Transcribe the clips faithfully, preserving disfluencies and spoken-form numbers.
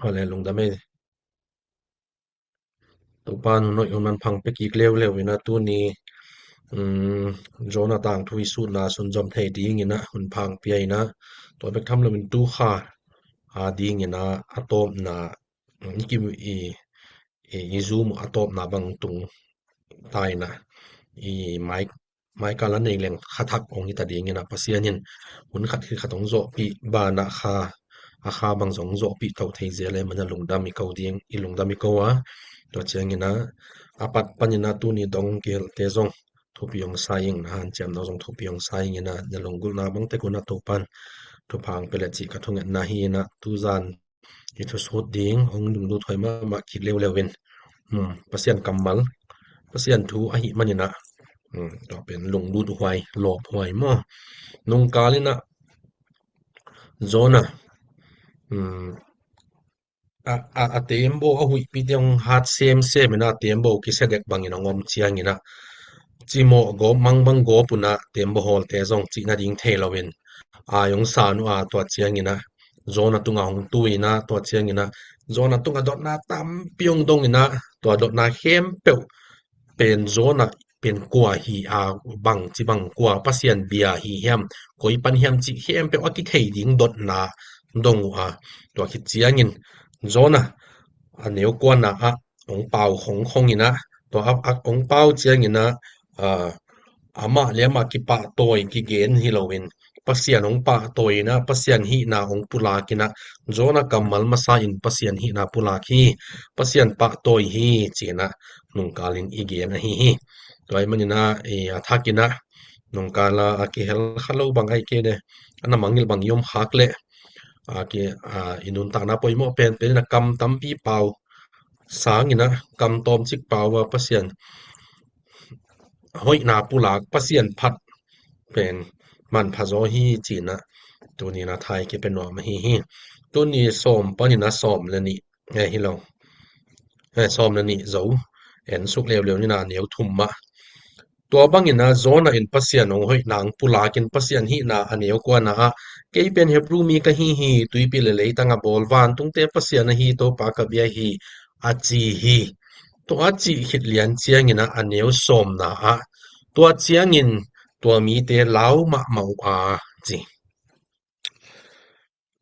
Hale lungdam ei. Topan hun hoih hun manpha pia kik leuleu in a tuni, um, Jonah tangthu i sutna sunzom thei dingin a hun pha pia in a, tua bek tham loin tu kha a dingin a, a tawpna, um, i kim i, i, i zum a tawpna bang tung ta in a, i mai mai kal a nei leng kha thak hong hi ta dingin a, Pasian in hun khat khit khat hong zawhpih banah kha, a kha bang zong hong zawhpih to thei zel e, man a lungdam i ko ding, i lungdam i ko a. Tua ciangin a, a pat panin a tuni dong kihelte zong thupi hong sa ing, na hanciamna zong thupi hong sa ing in a, na lunggulhna bang tek un a Topan thupha hong pia le cih ka thungetna hi in a, tuzan i thusut ding hong lunglut huai mahmah kik leuleu in, um, Pasian kammal, Pasian thu ahih manin a, um, tua pen lunglut huai, lawp huai maw. Nungkal in a Jonah, um, a, a, a tembaw a huihpite hong hat semsem in a, a tembaw kisia dek bangin hong om ciangin a, cimawh gawp, mangbang gawp un a, tembaw hawlte zong cih nading thei loin ai hong san uh a, tua ciangin a Jonah tungah hong tu in a, tua ciangin a Jonah tungah dotna tampi hong dong in a, tua dotna khempeuh pen Jonah pen kua hi a, bangci bang kua Pasian bia hi hiam, koi pan hiam cih khempeuh a kithei ding dotna dong uh a, tua khit ciangin Jonah a neu kuana ah hong pau khongkhong in a, tua a, a hong pau ciangin a, a, amah le amah kipahtawi kigen hi loin, Pasian hong pahtawi in a, Pasian hihna hong pulak in a, Jonah kammal masa in Pasian hihna pulak hi, Pasian pahtawi hi, ci in a nungkal in i gen ahi hi. Tua ahih manin a, i, a thak in a, nungkal a, a kihel kha lo bang ahih kei leh, a na mangngilh bang i om khak leh, a ki, a, i nuntakna poimawh penpen in a kam tampi pau sang in a, kam tawmcik pau a Pasian hoihna pulak, Pasian phat pen manpha zaw hi ci in a, tuni in a thei kipia nuam ahi hi. Tuni sawm panin a sawm le nih, eh, hi lo. Eh, sawm le nih zo en suk leuleu ni in a, neu thum mah. Tua bangin a Jonah in Pasian hong hoih nang pulak in Pasian hihna a neu kuana ah, kei pen Hebru mi ka hi hi, tuipi le leitang a bawl vantungte Pasian ahi Topa ka bia hi, a ci hi. Tua a cih khit lian ciangin a, a neu sawmna ah, tua ciangin tua mite lau mahmah uh a, ci.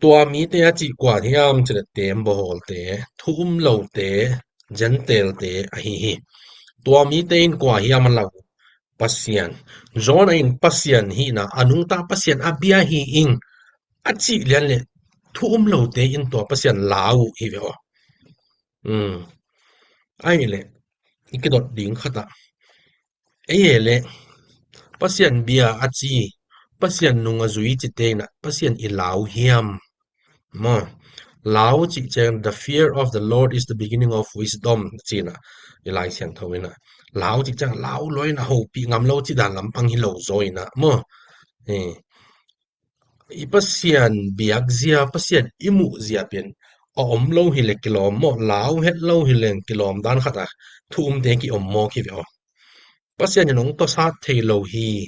Tua mite a cih kua hiam cih leh tembaw hawlte, thu um lote, Gentile-te ahi hi. Tua mite in kua hiam a lau uh? Pasian. Jonah in Pasian hihna, a nungta Pasian a bia hi ing, a cih lian leh thu um lote in tua Pasian lau uh hi ve aw. Um. Ahih leh i kidot ding khat ah, ei e leh Pasian bia a ci, Pasian nung a zui cite in a, Pasian i lau hiam? Maw, lau cih ciang, "The fear of the Lord is the beginning of wisdom," ci in a, i Lai Siangtho in a. Lau cih ciang, lau lua in a hopih ngam lo cih dan lampang hi lo zaw in a, maw. Eh, i Pasian biakzia, Pasian i muhzia pen a om lo hi leh kilawm maw, lau het lo hi leng kilawm dan khat a, thu umte ki om maw ki ve aw. Pasian in hong tawsat thei lo hi,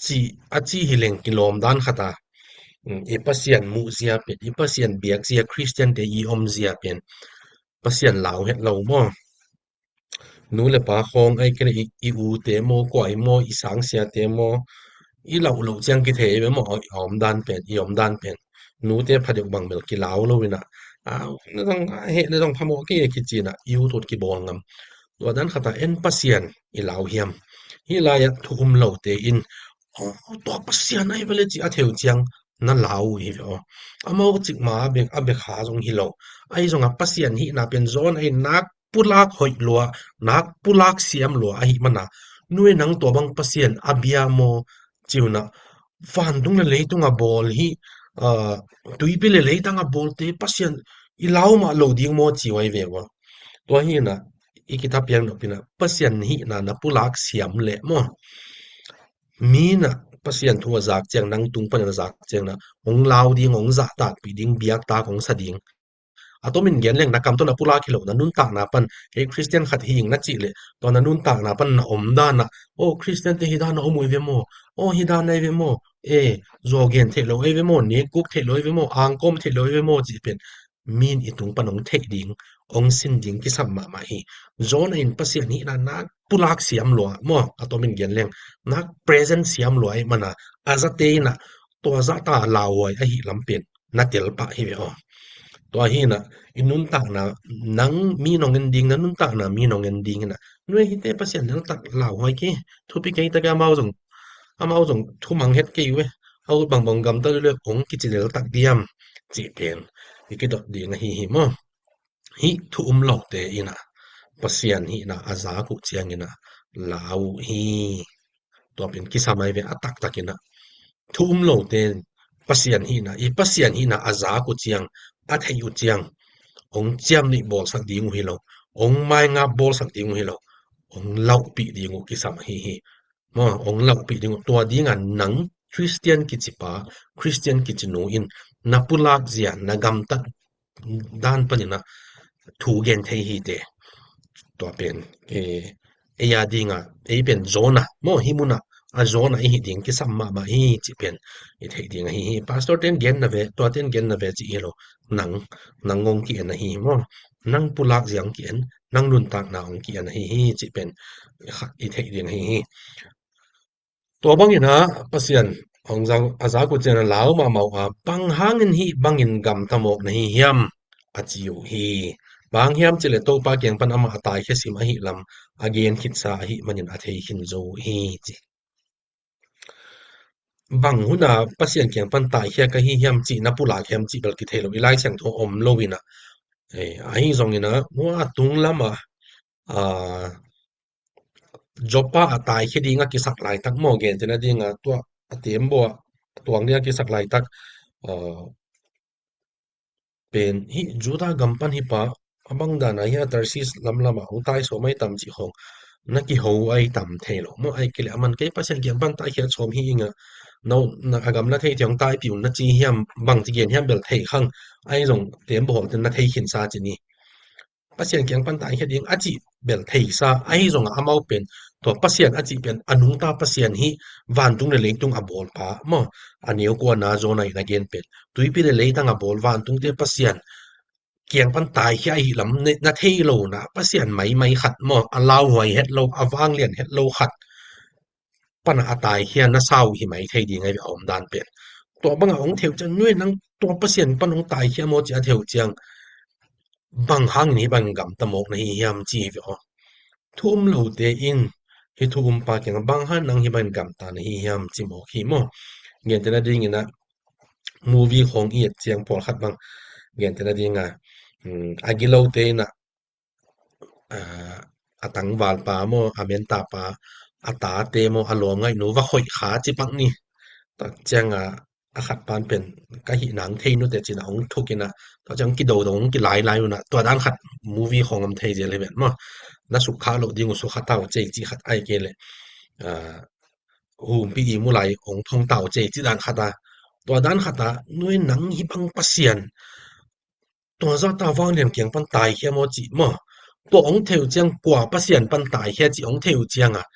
ci, a ci hi leng kilawm dan khat a, um, i Pasian muhzia pen, i Pasian biakzia, Khristiante i omzia pen Pasian lau het lo maw. Nu le pa khawng ahih kei leh i, i ute maw, kua hi maw, i sangsiate maw, i lauh loh ciang kithei ve maw, a omdan pen, i omdan pen. Nute phadeuh bang bel kilau lo in a, a, na zong, a heh na zong phamawh kei e kici in a, i ut ut kibawl ngam. Tua dan khat a en Pasian i lau hiam? Hih lai-ah thu um lote in, "Oh, tua Pasian ahi ve leh," ci a theu ciang na lau uh hi ve aw. Amau cik ma a bek, a bek kha zong hi lo. Ahi zongah Pasian hihna pen Jonah in nak pulak hoih lua, nak pulak siam lua ahih mana, "Nu e, nang tua bang Pasian a bia maw?" ci un a, "Vantung le leitung a bawl hi, ah, tuipi le leitang a bawlte Pasian i lau mah lo ding maw?" ci uh ahi ve ua. Tua hi in a, i kithapiak nop in a, Pasian hihna na pulak siam leh maw, mi in a Pasian thu a zak ciang, nang tung pan a zak ciang in a, hong lau ding, hong zahtakpih ding, biaktak hong sa ding. A tomin gen leng na kam tawh na pulak hi lo, na nuntakna pan, "Kei Khristian khat hi ing," na cih leh, tua na nuntakna pan na omdan ah, "Oh, Khristiante hih dan a om uh hi ve maw? Oh, hih dan ahi ve maw? Eh, zuau gen theih lo ahi ve maw? Nekguk theih lo ahi ve maw? Angkawm theih lo ahi ve maw?" cih pen min i tung pan hong theih ding, hong sin ding kisam mahmah hi. Jonah in Pasian hihna nak pulak siam lua maw, a tomin gen leng, nak present siam lua ahih mana a zate in ah tua zahta lauhuai ahih lam pen na tel pah hi ve aw. Tua hi in ah i nuntakna, nang mi nong en ding, na nuntakna mi nong en ding in ah, nuai hite Pasian leltak lauhuai kei, thupi kei ta kei, amau zong, amau zong thumang het kei uh e, a ut bangbang gamta uh le hong kici leltak diam, cih pen i kidot ding ahi hi maw. Hih thu um lote in ah Pasian hihna a zak uh ciangin ah lau uh hi. Tua pen kisam ahi ve, a taktak in ah thu um lote in Pasian hihna, i Pasian hihna a zak uh ciang, a theih uh ciang, hong ciamnuih bawlsak ding uh hi lo, hong maingap bawlsak ding uh hi lo, hong laupih ding uh kisam ahi hi. Maw, hong laupih ding uh. Tua dingah nang Khristian kici pa, Khristian kici nu in na pulak zia, na gamtat dan panin ah thu gen thei hi te. Tua pen, eh, ei a dingah, ei pen Jonah maw, hih munah a Jonah i hih ding kisam mahmah hi cih pen i theih ding ahi hi. Pastor ten gen na ve, tua ten gen na ve cih hi lo. Nang, nang hong ki-en ahi hi maw. Nang pulak zia hong ki-en, nang nuntakna hong ki-en ahi hi cih pen i theih ding ahi hi. Tua bangin ah Pasian hong zak, a zak uh ciang a lau mahmah uh a, bang hangin hih bangin gamta mawk na hi hiam, a ci uh hi. Bang hang hiam cih leh Topa kiang pan amah a taikhia sim ahih lam a gen khitsa ahih manin a thei khin zo uh hi, ci. Bang hun a Pasian kiang pan taikhia ka hi hiam cih na pulak hiam cih bel kithei lo, i Lai Siangtho om lo in ah, eh, ahi zongin ah, hua tung lam ah, ah, Joppa a taikhia ding a kisak laitak maw, gentehna ding a tua a tembaw a tuang ding a kisak laitak, ah, pen hih Judah gam pan hih pa a bang dan a hih a Tarsis lamlam ah hong tai sawm ahi tam cih khawng na kiho ahi tam thei lo maw. Ahih kei leh aman kei Pasian kiang pan taikhia sawm hi ing a, no, na a gam na thei tiang taipih un na ci hiam, bang ci gen hiam bel thei khang, ahi zong tembaw hawm ten na thei khinsa ci ni. Pasian kiang pan taikhia ding a cih bel theisa, ahi zongah amau pen tua Pasian a cih pen a nungta Pasian hi, vantung le leitung a bawlpa maw. A neu kua na Jonah in a gen pen tuipi le leitang a bawl vantungte Pasian kiang pan taikhia ahih lam na thei lo na, Pasian maimai khat maw, a lauhuai het lo, a vanglian het lo khat pan a taikhia na sa uh hi mai thei ding ahi ve, a omdan pen. Tua bangah hong theih uh ciang, nuai nang tua Pasian pan hong taikhia maw ci a theih uh ciang, bang hangin hih bangin gamta mawk na hi hiam ci hi ve aw. Thu um lote in hih thu umpa kiangah bang hang nang hih bangin gamta na hi hiam ci mawk hi maw. Gentehna dingin ah movie khawng i et ciang pawlkhat bang, gentehna dingah, um, a gilote in ah, ah, a tangvalpa maw, a mentapa, a tate maw, a lawmngaihnu va khoih kha ci pak ni. Tua ciangah a khat pan pen ka hih nang thei nute cin a hong thuk in ah, tua ciang kidodo hong kilailai un ah, tua dan khat movie khawng om thei zel hi ven maw. Na sukkhak loh ding uh sukha ta uh cei cih khat, ahih kei leh, ah, humpi i mu lai hong thong ta uh cei cih dan khat a. Tua dan khat a, nuai nang hih bang Pasian tua zahta vanglian kiang pan taikhia maw cih maw. Tua hong theih uh ciang kua Pasian pan taikhia cih hong theih uh ciangah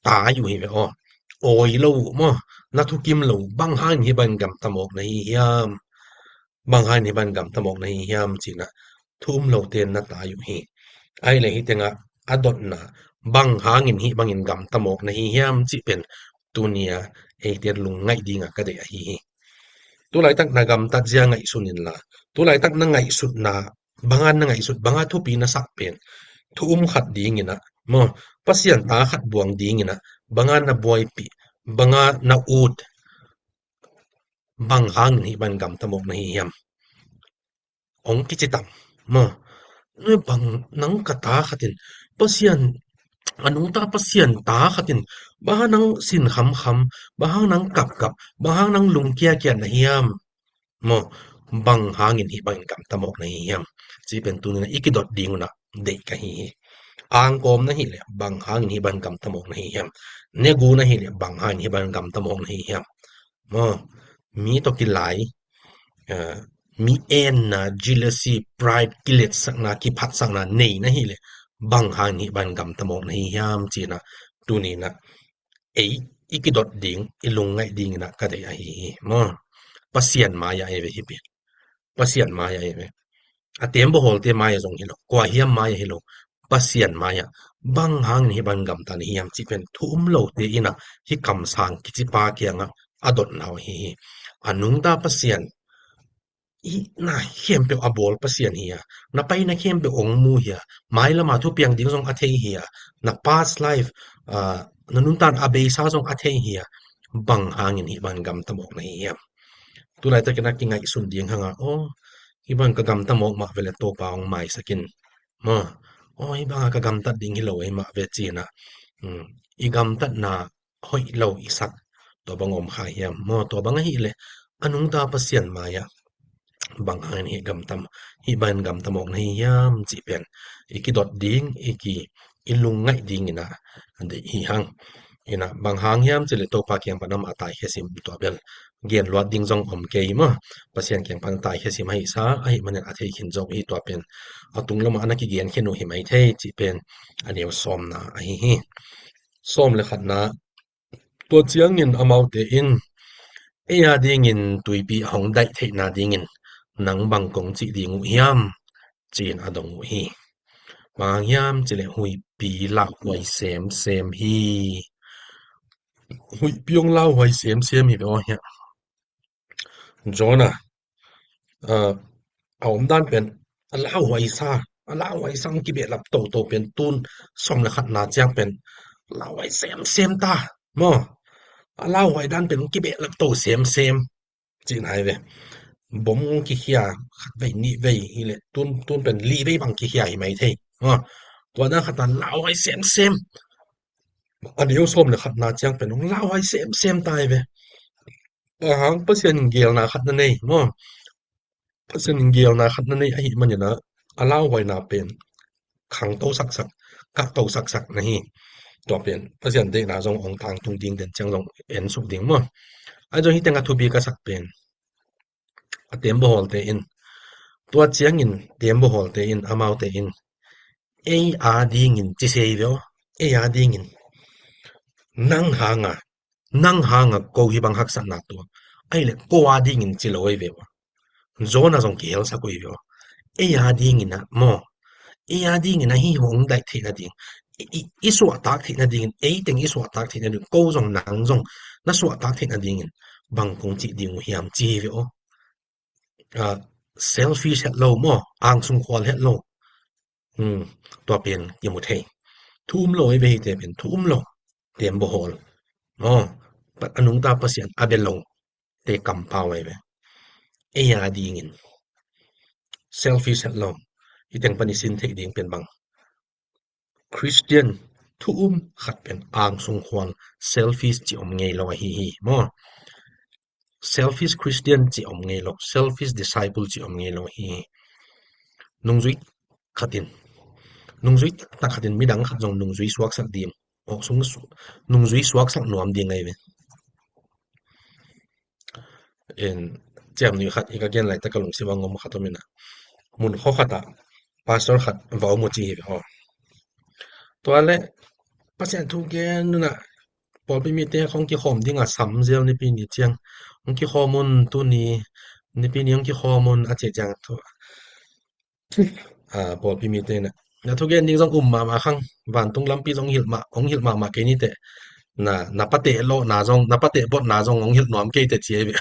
tai uh hi ve aw. Awi lo uh maw. Na thukim lo uh, bang hangin hih bangin gamta mawk na hi hiam. Bang hangin hih bangin gamta mawk na hi hiam ci-in ah thu um lote in na tai uh hi. Ahih leh hih tengah a dotna, bang hangin hih bangin gamta mawk na hi hiam cih pen tuni-a eite lungngaih dingah ka deih ahi hi. Tulaitak na gamtat zia ngaihsun inla, tulaitak na ngaihsutna, banga na ngaihsut, banga thupi na sak pen thu um khat dingin ah maw, Pasian ta khat buang dingin ah banga na buaipih, banga na ut, bang hangin hih bangin gamta mawk na hi hiam. Hong kici tam maw. Bang hang nang ka ta khatin Pasian, a nungta Pasian ta khatin bang hang nang sin khamkham, bang hang nang kapkap, bang hang nang lungkiakia na hiam. Maw, bang hangin hih bangin gamta mawk na hi hiam. Cih pen tuni-in ah i kidot ding un ah deih ka hi hi. Angkawm na hih leh bang hangin hih bangin gamta mawk na hi hiam. Negu na hih leh bang hangin hih bangin gamta mawk na hi hiam. Maw, mi tawh kilai, ah, mi enna, jealousy, pride, kiletsakna, kiphatsakna nei na hih leh bang hangin hih bangin gamta mawk na hi hiam ci-in ah tuni-in ah ei i kidot ding, i lungngaih dingin ah ka deih ahi hi maw. Pasian mai-ah ei ve hih pen. Pasian mai-ah ei ve. a teembaw hawlte mai-ah zong hi lo, kua hiam mai-ah hi lo, Pasian mai-ah bang hangin hih bang gamta na hi hiam cih pen thu um lote in ah hih kamsang kicipa kiangah a dotna uh ahi hi. A nungta Pasian, hih na khempeuh a bawl Pasian hi a, na paina khempeuh hong mu hi a, mailam a thupiang ding zong a thei hi a, na past life, ah, na nuntakna a beisa zong a thei hi a, bang hangin hih bang gamta mawk na hi hiam? Tulaitakin a kingaihsun ding hang a, aw, hih bang ka gamta mawk mah ve leh Topa hong maisak in, maw, aw, hih bang a ka gamtat ding hi lo ei mah ve ci-in ah, um, i gamtatna hoih lo i sak, tua bang om kha hiam? Maw, tua bang ahih leh a nungta Pasian mai-ah bang hangin hih gamta, hih bangin gamta mawk na hi hiam cih pen i kidot ding, i ki, i lungngaih dingin ah deih hi hang. In ah bang hang hiam cih leh Topa kiang pan amah taikhia sim, tua bel gen luat ding zong om kei maw. Pasian kiang pan taikhia sim ahih sa, ahih manin a thei khin zo hi, tua pen a tung lamah a na kigen khin uh hi mai thei cih pen a neu sawmna ahi hi. Sawm le khatna, tua ciangin amaute in, ei a dingin tuipi a hong daih theihna dingin nang bang kong cih ding uh hiam, ci-in a dong uh hi. Bang hang hiam cih leh huihpi lauhuai semsem hi. Huihpi hong lauhuai semsem hi ve aw hiah. Jonah, ah, a omdan pen a lauhuai sa, a lauhuai sa, hong kibehlap toto pen tun sawm le khatna ciang pen lauhuai semsem ta, maw? A lauhuai dan pen hong kibehlap to semsem, cihna hi ve. Bom hong kikhia khat vei, nih vei hi leh tun, tun pen li vei bang kikhia hi mai thei, maw? Tua dan khat a lauhuai semsem. A neu sawm le khatna ciang pen hong lauhuai semsem ta hi ve. Bang hang, Pasian in geelna khat na nei, maw? Pasian in geelna khat na nei ahih manin ah a lauhuaina pen khangto saksak, kahto saksak na hi. Tua pen Pasian deihna zong hong tangtung ding, den ciang zong en suk ding, maw? Ahi zong hih teng a thupi ka sak pen a teembaw hawlte in, tua ciangin teembaw hawlte in, amaute in, ei a dingin ci se hi ve aw, ei a dingin. Nang hanga, nang hanga ko hih bang haksatna tuak, ahih leh ko a dingin ci lo ahi ve aw. Jonah zong kihelsak uh hi ve aw. Ei a dingin ah, maw, ei a dingin ah hih hong daih theihna ding, i, i, i suahtak theihna dingin, ei teng i suahtak theihna ding, ko zong nang zong na suahtak theihna dingin bang kong cih ding uh hiam, ci hi ve aw. Ah, selfish het lo maw, angsung khual het lo. Hmm, tua pen kimu thei. Thu um lo ahi ve, hihte pen thu um lo. Teembaw hawl maw, a nungta Pasian a bia lo te kampau ahi ve. Ei a dingin selfish het lo. Hih teng pan i sin theih ding pen bang, Christian thu um khat pen angsung khual, selfish ci om ngei lo ahi hi maw. Selfish Christian ci om ngei lo, selfish disciple ci om ngei lo ahi hi. Nungzui khatin, nungzui taktak khatin midang khat zong nungzui suaksak ding, aw, sung su-, nungzui suaksak nuam ding ahi ve. In, ciamnuih khat i ka gen laitak a lungsim a ngom khat om in ah, mun khua khat ah pastor khat va om uh ci hi ve aw. Tua leh Pasian thu gen un ah pawlpi mite hong kikhawm ding a sam zel, nipi ni ciang hong kikhawm un, tuni nipi ni hong kikhawm un, a ci ciang thu, a, pawlpi mite in ah, na thugen ding zong um mahmah kha, vantung lampi zong hong hilh mah, hong hilh mahmah kei ni teh. Na, na pateh lawhna zong, na pateh botna zong hong hilh nuam kei teh ci ahi ve.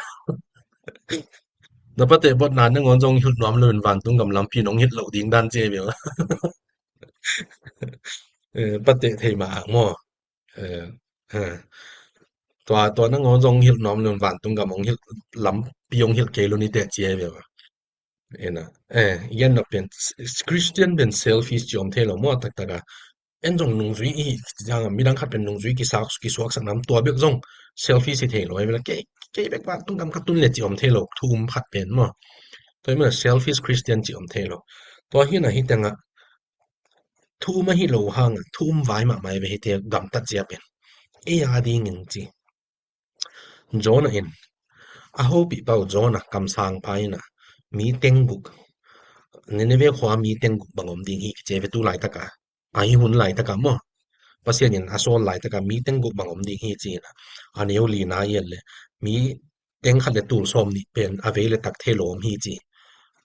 Na pateh botna nangawn zong hong hilh nuam lo in vantung gam lampi in hong hilh loh ding dan ci ahi ve. Eh, pateh thei mah ang maw. Eh, eh. Tua, tua nangawn zong hong hilh nuam lo in vantung gam hong hilh, lampi hong hilh kei lo ni teh ci ahi ve. Ena, eh, i gen nop pen, s-, s-, Christian pen selfish ci om thei lo maw, taktak a. En zong nungzui i hi ciang a, midang khat pen nungzui kisak, kisuaksak nam, tua bek zong selfish hi thei lo, ahi bel a, kei, kei bek vantung gam ka tun leh ci om thei lo, thu um khat pen maw. Tua hi mah selfish Christian ci om thei lo. Tua hi na hi teng a, thu um ahi lo hang a, thu um vai mahmah ahi ve hihte gamtat zia pen. Ei a dingin ci. Jonah in, a hopih pau Jonah kamsangpa in a, mi teng guk, Nineveh khua mi teng guk bang om ding hi kici ve tu laitak a, a hi hun laitak a maw. Pasian in a sawl laitak a mi teng guk bang om ding hi ci in a, a neu lina i et leh, mi teng khat leh tul sawm nih pen a vei leh tak thei lo om hi ci.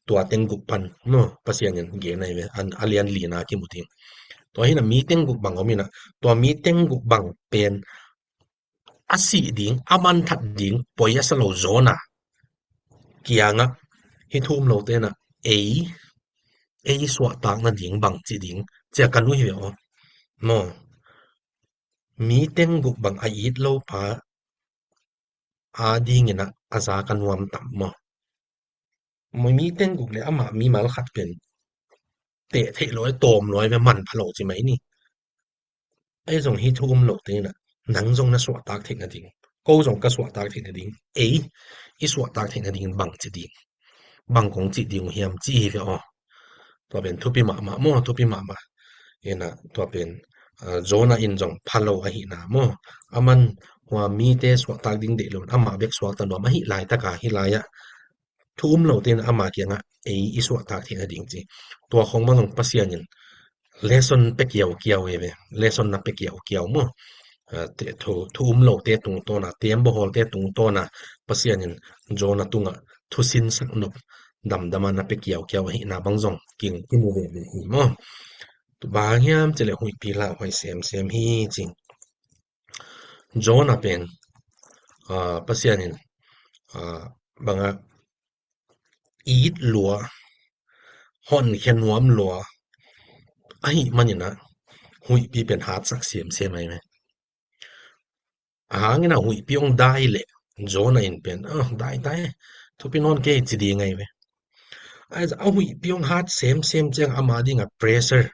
tua teng guk pan maw, Pasian in gen ahi ve, a lian lina kimu ding. Tua hi na mi teng guk bang om hi na, tua mi teng guk bang pen a sih ding, a manthat ding poi a sa lo Jonah kiangah hih thu um lote na ei, ei suahtak nading bang ci ding cia ka nuih ve aw maw. Mi teng guk bang a it lo pa a dingin ah a za ka nuam tam maw. Mi teng guk le amah mimal khat pen teh theih lo, tawm lo, ve man pha lo ci mai ni. Ei zong hih thu um lote na, nang zong na suahtak theih nading, ko zong ka suahtak theih nading, ei i suahtak theih nading bang ci ding, bang kong cih ding uh hiam ci hi ve aw. Tua pen thupi mahmah maw, thupi mahmah. Ina tua pen Jonah in zong pha lo ahihna maw, aman hua mite suahtak ding deih lo, amah bek suakta nuam ahi laitaka hih lai-ah thu um lote in ama kiangah ei i suahtak theih nading ci. Tua khong bang zong Pasian in lesson pe kiaukiau e ve, lesson na pe kiaukiau maw. Thu um lote tungtawna, teembaw hawlte tungtawna Pasian in Jonah tungah thusinsak nop damdama na pe kiaukiau ahihna bang zong king kimu veve hi maw. Bang hiam cileh huihpi lauhuai semsem hi ci. Jonah pen Pasian in bangah it lua, honkhia nuam lua ahih maninah huihpi pen hatsak semsem ahi ve. A hangin a huihpi hong dai leh Jonah in pen, "Ah, dai tai, thupi nawn kei," ci ding ahi ve. A huihpi hong hat semsem ciang ama dingah pressure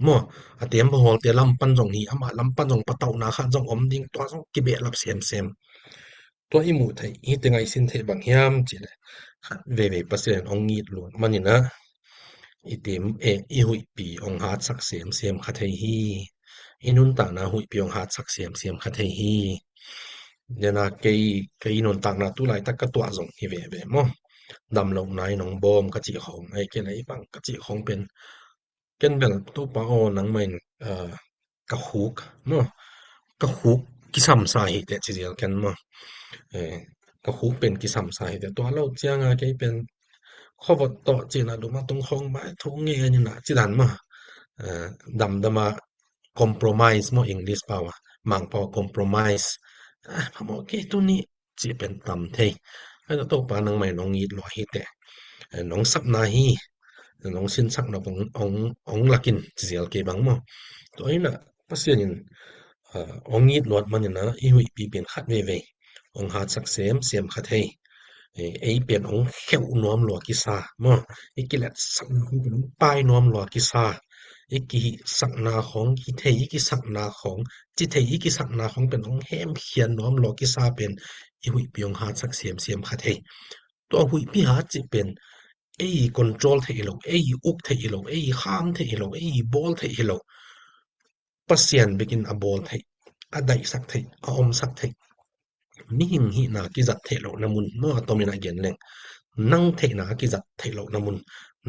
maw, a teembaw hawlte lam pan zong hi, amah lam pan zong patauhna khat zong om ding, tua zong kibehlap semsem. Tua i muh theih, hihte ngaihsin theih bang hiam cihleh, khat veivei Pasian in hong it luat maninah i teem, eh, i huihpi hong hatsak semsem kha thei hi. I nuntakna huihpi hong hatsak semsem kha thei hi. Nena kei, kei nuntakna tu laitak ka tuah zong hi veve maw. Damlohna in hong bawm ka cih khong, ai kei lai bang ka cih khong pen ken bel Topa aw nangmah in ka khuk maw, ka khuk kisamsa hi teh ci zial ken maw. Ka khuk pen kisamsa hi teh, tua lo cianga kei pen khuavot tawh cina duma tung khong bai thu nge nina ci dan maw. Damdama compromise maw, English pau a, Mangpau compromise. Phamawh kei tuni cih pen tam thei. Ahi zong Topa nangmah in hong it lua hi teh, nong sapna hi, nong sinsak nop hong lakin ci zial kei bang maw. Tua hi na Pasian in hong it luat maninah i huihpi pen khat veivei hong hatsak semsem kha thei. Ei pen hong kheuh nuam lua kisa maw, i kiletsakna khong pen hong pai nuam lua kisa, i kihihsakna khong, kithei i kisakna khong, cithei i kisakna khong pen hong hemkhian nuam lua kisa pen i huihpi hong hatsak semsem kha thei. Tua huihpi hat cih pen ei control theih hi lo, ei uk theih hi lo, ei kham theih hi lo, ei bawl theih hi lo. Pasian bekin a bawl theih, a daihsak theih, a omsak theih. Mihing hihna kizat theih lohna mun maw, a tomin a gen leng, nang theihna a kizat theih lohna mun,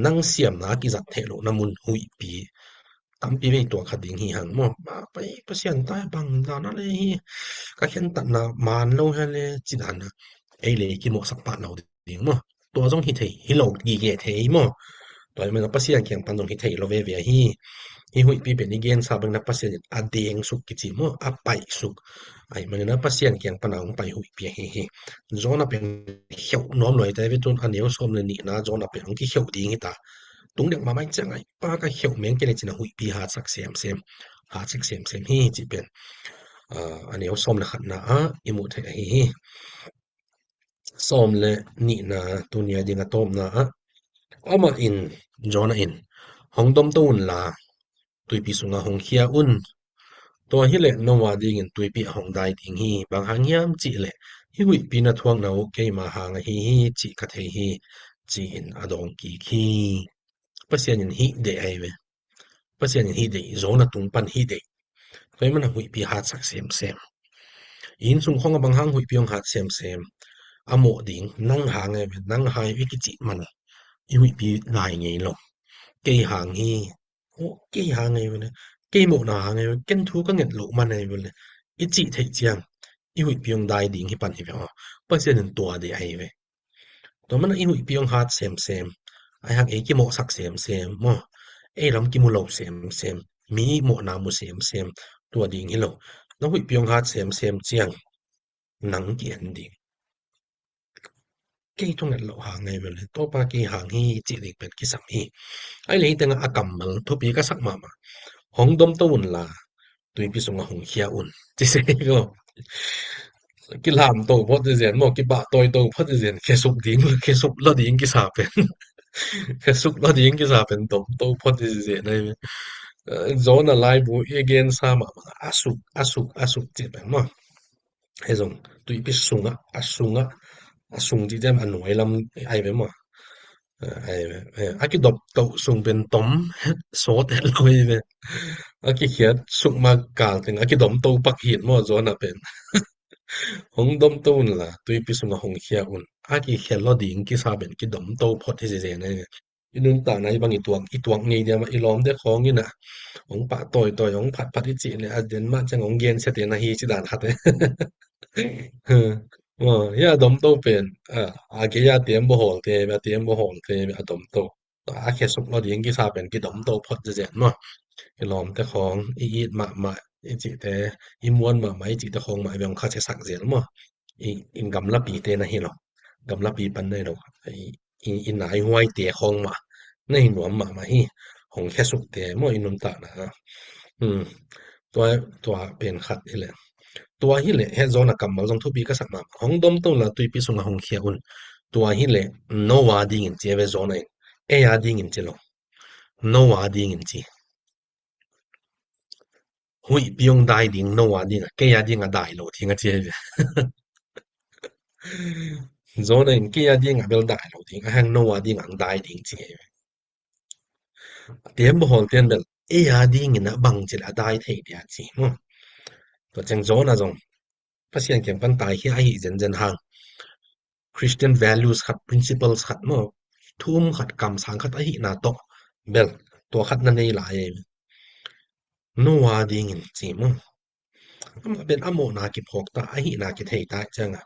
nang siamna a kizat theih lohna mun huihpi tampi vei tuak kha ding hi hang maw. Pai Pasian tai bang dan a le hi, ka khentatna man lo hi a le ci dan a ei le kimawhsak pah lo ding maw. Tua zong hi thei hi lo gige thei maw. Tua hi manin Pasian kiang pan zong hi thei lo veve ahi. Hih huihpi pen i gensa bangin a Pasian in a dengsuk kici maw, a paihsuk. Ahi manin a Pasian kiang pan a hong pai huihpi ahi hi. Jonah pen kheuh nuam lua hi ta ve, tun a neu sawm le nihna Jonah pen hong kikheuh ding hi ta. Tung dek mahmah ciang ai pa ka kheuh meng kei le cin a huihpi hatsak semsem, hatsak semsem hi cih pen a neu sawm le khatna ah i muh theih ahi hi. Sawm le nihna, tuni a ding a tawpna ah, amah in, Jonah in, hong domto unla, tuipi sungah hong khia un. Tua hileh nong a dingin tuipi ah hong dai ding hi. Bang hang hiam cihleh hih huihpi na thuakna uh keima hang ahi hi cih ka thei hi, ci-in a dawng kik hi. Pasian in hih deih ahi ve. Pasian in hih deih, Jonah tung pan hih deih. Tua ahih manin huihpi hatsak semsem. Inn sung khong a bang hang huihpi hong hat semsem. A mawh ding, nang hang ahi ve, nang hang ahi ve i kicih man a, i huihpi lai ngei lo. Kei hang hi, kei hang ahi ve le, kei mawhna hang ahi ve, ken thu ka nget loh man ahi ve le, i cih theih ciang i huihpi hong dai ding hi pan hi ve aw. Pasian in tua deih ahi ve. Tua manin i huihpi hong hat semsem. Ahi hang ei kimawhsak semsem maw, ei lam kimu lo semsem, mi mawhna mu semsem, tua ding hi lo. Na huihpi hong hat semsem ciang nang ki-en ding. Kei thunget loh hang ngei mel hi, Topa kei hang hi cih ding pen kisam hi. Ai lei tengah a kammal thupi ka sak mahmah. Hong domto unla, tuipi sungah hong khia un. Ci se ko. Kilamto phot zizen maw, kipahtawi to phot zizen, khesuk ding, khesuk lo ding kisa pen. Khesuk lo ding kisa pen domto phot zizen ai. Jonah laibu i gensa mahmah, a suk, a suk, a suk cih pen maw. Hei zong tuipi sungah, a sungah, a sung cih ciang a nuai lam ai ve maw. A, ai ve, a kidop toh sung pen tom het, sawt het lo ai ve. A kikhiat suk ma kal teng a kidom to pak hi maw Jonah pen. Hong domto unla, tuipi sungah hong khia un. A kikhia lo ding kisa pen kidom to phot hi zizen ai ve. I nuntakna i bang i tuak, i tuak ngei diam a i lawmte khawng in a hong pahtawi tawi, hong phatphat i cih le a den mah ciang hong gensia te na hi ci dan khat e. Maw, hia a domto pen a, a gei a tembaw hawlte, a tembaw hawlte a domto. A khesuk lo ding kisa pen kidomto phot zizen maw. I lawmte khawng, i it mahmah i cihte, i muan mahmah i cihte khawng mah i beng hong khasiasak zel maw. I, i gamlapite na hi lo. Gamlapi pan na hi lo. I, i, i naihuaite khawng mah na hi nuam mahmah hi. Hong khesukte maw i nuntakna. Hmm. Tua, tua pen khat hi le. Tua hi le, he Jonah kammal zong thupi ka sak mahmah. Hong domto unla tuipi sungah hong khia un. Tua hi le, no a dingin ci a ve Jonah in. Ei a dingin ci lo. No a dingin ci. Huihpi hong dai ding no a ding a, kei a ding a dai lo ding a ci a ve. Jonah in kei a ding a bel dai lo ding, a hang no a ding a hong dai ding ci a ve. Tembaw hawlte'n bel ei a dingin a bang ci le a dai thei dia ci maw. Tua ciang Jonah zong Pasian kiang pan taikhia ahi zenzen hang Christian values khat, principles khat maw, thu um khat, kamsang khat ahihna tawh bel tua khat na nei lai. No a dingin ci maw. Amah pen a mawhna kiphawk ta, ahihna kithei ta ciang a,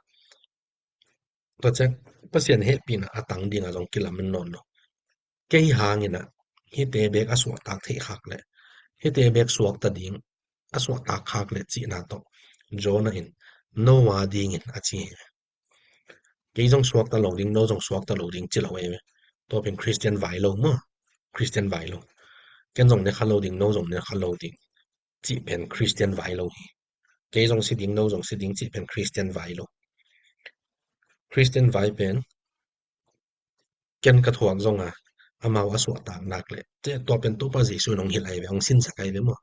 tua ciang Pasian hehpihna a tang ding a zong kilamen nawn lo. Kei hangin a hihte bek a suahtak theih khak le, hihte bek suakta ding a suahtak khak le cihna tawh Jonah in no a dingin a ci hi. Kei zong suakta lo ding, no zong suakta lo ding ci lo ei ve. Tua pen Christian vai lo maw. Christian vai lo. Ken zong ne kha lo ding, no zong ne kha lo ding cih pen Christian vai lo hi. Kei zong si ding, no zong si ding cih pen Christian vai lo. Christian vai pen ken ka thuak zong a, amau a suahtak nak le, tua pen Topa Jesu in hong hilh ai ve, hong sinsak ai ve maw.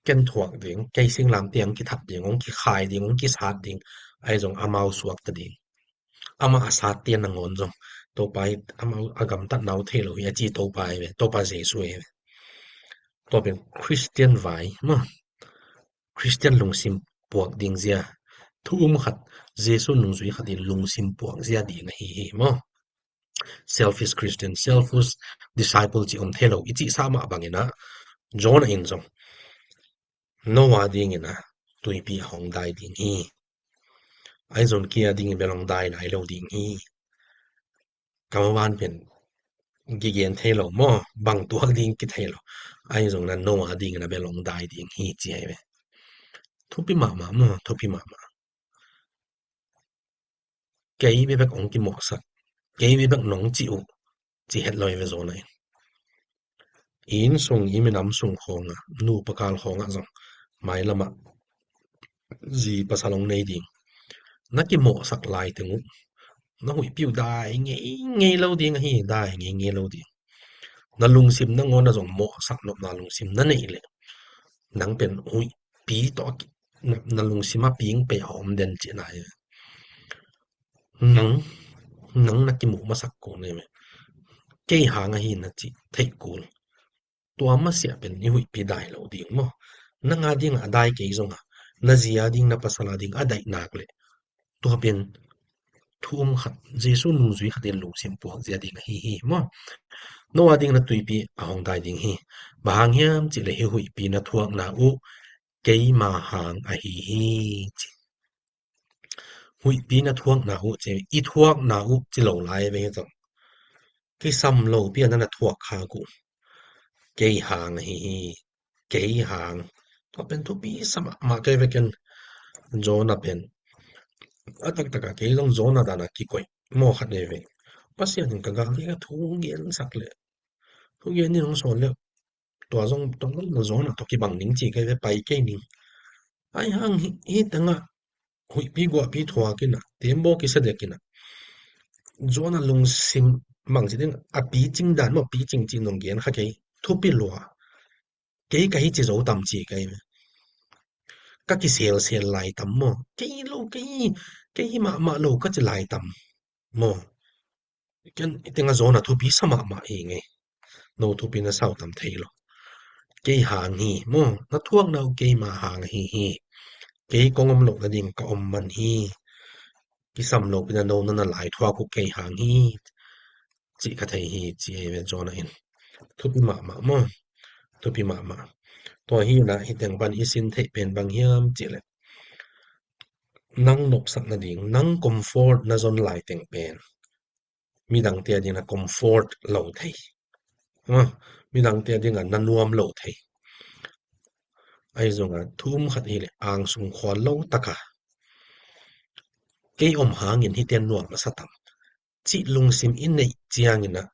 Ken thuak ding, kei singlamteh hong kithat ding, hong kikhai ding, hong kisat ding, ai zong amau suakta ding. Amah a satte nangawn zong Topa hi, amau a gamtatna uh thei lo hi a ci Topa hi ve, Topa Jesu hi ve. Tua pen Christian vai maw. Christian lungsim puak ding zia, thu um khat, Jesu nungzui khat in lungsim puak zia ding ahi hi maw. Selfish Christian, selfish disciple ci om thei lo i cih sa mah bangin a, Jonah in zong no a dingin a tuipi a hong dai ding hi. Ai zong kei a dingin bel hong dai lai lo ding hi. Ka maban pen kigen thei lo maw, bang tuak ding kithei lo. Ai zong na no a dingin a bel hong dai ding hi ci ai ve. Thupi mahmah maw, thupi mahmah. Kei bebek hong kimawhsak, kei bebek nong cih uh ci het lo hi ve Jonah in. I inn sung, i minam sung khawngah, nupa kal khawngah zong mailamah zi pasal hong nei ding. Na kimawhsak lai teng uh na huihpi uh dai ngeingei lo ding ahi, dai ngeingei lo ding. Na lungsim nangawn a zong mawhsak nopna lungsim na neih leh nang pen huihpi tawh a ki-, na, na lungsim a ping pei a om den cihna hi. Nang, nang na kimuh masak kul nei me. Kei hang ahi na cih theih kul. Tua masiah pen i huihpi dai lo ding maw. Nang a ding a dai kei zong a, na zi a ding, na pasal a ding a daih nak leh tua pen thu um khat, Jesu nungzui khat in lungsim puak zia ding ahi hi maw. No a ding na tuipi a hong dai ding hi. Bang hang hiam cih leh hih huihpi na thuakna uh keima hang ahi hi ci. Huihpi na thuakna uh ci, i thuakna uh ci lo lai ve hi zong. kisam lopi a na na thuak khak uh. Kei hang ahi hi. Kei hang. Tua pen thupi sa mahmah kei ve ken. Jonah pen a taktak a kei zong Jonah dan a kikoih maw khat nei ve. Pasian in ka gal hi ka thu gensak leh, thu gen in hong sawl leh, tua zong, tua zong na Jonah tawh kibang ning ci kei ve, pai kei ning. Ahi hang hi, hi tengah huihpi guahpi thuak in ah, teembaw kisa dek in ah, Jonah lungsim bangci ding, a picing dan maw, picing cih nong gen kha kei, thupi lua. Kei ka hi ci zo tam ci kei ve. Ka kiselsel lai tam maw? Kei lo, kei, kei hi mahmah lo ka ci lai tam maw? Ken i tengah Jonah thupi sa mahmah hi ngei. No thupi na sau tam thei lo. Kei hang hi maw? Na thuakna uh keima hang ahi hi. Kei kong om loh nading ka om man hi. Kisam lopi na no na na lai thuak uh kei hang hi. Cih ka thei hi, ci ei ve Jonah in. Thupi mahmah maw? Thupi mahmah. Tua hi na hi teng pan i sin theih pen bang hiam cih leh, nang nopsak nading, nang comfort na zon lai teng pen midangte a ding na comfort lo thei. Maw? Midangte a ding a na nuam lo thei. Ahi zong a thu um khat hi leh, angsung khual lo taka kei om hangin hite nuam a sa tam cih lungsim i neih ciangin ah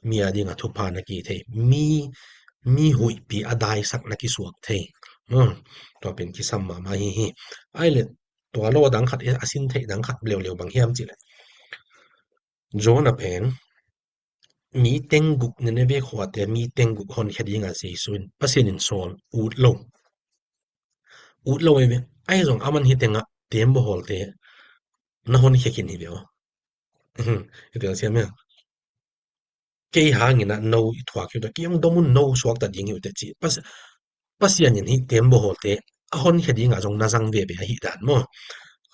mi a ding a thupha na ki thei. Mi, mi huihpi a daisak na kisuak thei. Maw? Tua pen kisam mahmah hi hi. Ahi leh tua lo a dang khat, a sin theih dang khat leuleu bang hiam cih leh, Jonah pen mi teng guk, Nineveh khuate mi teng guk honkhia ding a Jesu in, Pasian in sawl ut lo. Ut lo ei ve. Ahi zong aman hi tengah teembaw hawlte na honkhia khin hi ve aw. Hi tel siam hia? Kei hangin ah no i thuak hi uh teh, kei hong dom un, no suakta ding hi uh teh ci. Pas-, Pasian in hih teembaw hawlte a honkhia ding a zong na zang veve ahi dan maw?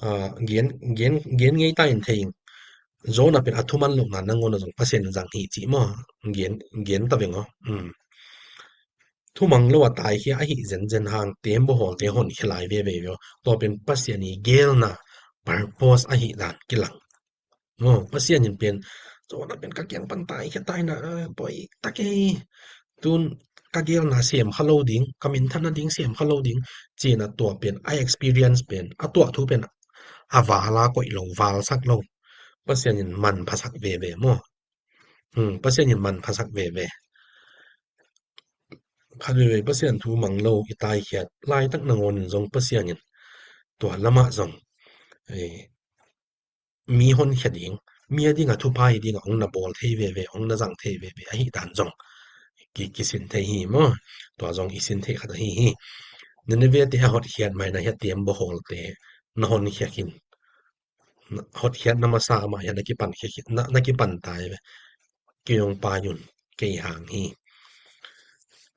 Ah, gen, gen, gen ngei ta in thei ing. Jonah pen a thuman lohna nangawn a zong Pasian in zang hi ci maw? Gen, gen ta veng aw. Um. Thumang lo a taikhia ahi zenzen hang teembaw hawlte honkhia lai veve ve aw. Tua pen Pasian i geelna purpose ahi dan kilang. Maw, Pasian in pen, Jonah pen ka kiang pan taikhia ta in ah, a, poi ta kei. Tun ka geelna sem kha lo ding, ka minthanna ding sem kha lo ding, ci-in ah tua pen, a experience pen, a tuah thu pen, a val a koih lo, valsak lo. Pasian in manphasak veve maw. Hmm, Pasian in manphasak veve. Khat veve Pasian thu mang lo i taikhiat laitak nangawn in zong Pasian in tua lamah zong, eh, mi honkhia ding, mi a ding a thupha hi ding a hong na bawl thei veve, hong na zang thei veve ahi dan zong ki, kisin thei hi maw? Tua zong i sin theih khat ahi hi. Nineveh te a hotkhiat mai na hia teembaw hawlte na honkhia khin. Na, hotkhiat na masa amah hia na kipan khia khin, na, na kipan ta hi ve. Kei hong pai un, kei hang hi.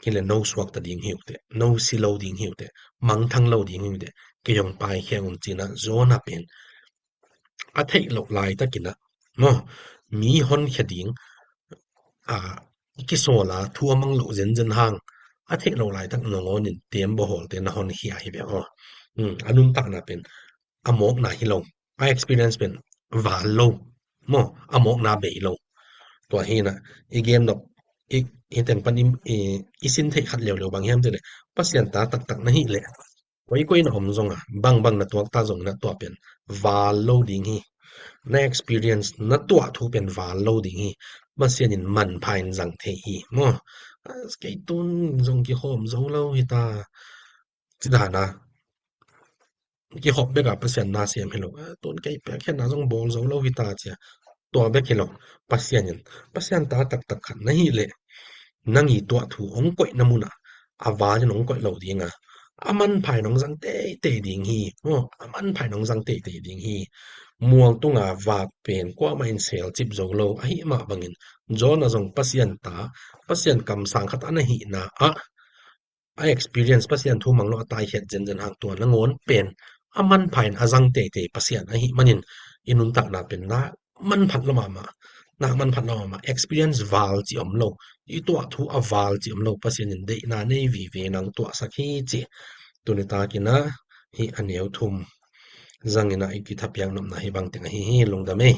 Hi leh no suakta ding hi uh teh, no si lo ding hi uh teh, mangthang lo ding hi uh teh, kei hong paikhia un ci-in ah Jonah pen a theih loh laitakin ah maw, mi honkhia ding, a, i kisawl a thu a mang loh zenzen hang a theih loh laitak nangawn in teembaw hawlte na honkhia hi ve aw. Um, a nuntakna pen a mawkna hi lo, a experience pen val lo maw, a mawkna bei lo. Tua hi in ah i gen nop, i, i teng pan i, i, i sin theih khat leuleu bang hiam cih leh, Pasian ta taktak na hih leh, koikoi na om zong a, bangbang na tuakta zong in ah tua pen val lo ding hi. Na experience, na tuah thu pen val lo ding hi. Pasian in manpha in zang thei hi maw? A, kei tun zong kihawm zo lo hi ta, ci dan a, kihawp bek a Pasian na siam hi lo. A, tun kei pek hian na zong bawl zo lo hi ta, ci a, tua bek hi lo. Pasian in, Pasian ta taktak khat na hih leh, nang i tuah thu hong koihna mun ah a val in hong koih lo ding a, a manpha in hong zang teitei ding hi. Aw, a manpha in hong zang teitei ding hi. Mual tunga vak pen kuamah in selcip zo lo ahih mah bangin, Jonah zong Pasian ta, Pasian kamsang khat a na hihna ah, a experience, Pasian thu mang lo a taikhiat zenzen hang tua nangawn pen a manpha in a zang teitei Pasian ahih manin i nuntakna pen na manphat lo mahmah, na manphat lo mahmah. Experience val ci om lo, i tuah thu a val ci om lo, Pasian in deihna nei vive nang tuahsak hi ci. Tuni takin ah hih a neu thum zangin ah i kithapiak nopna hih bang teng ahi hi. Lungdam ei.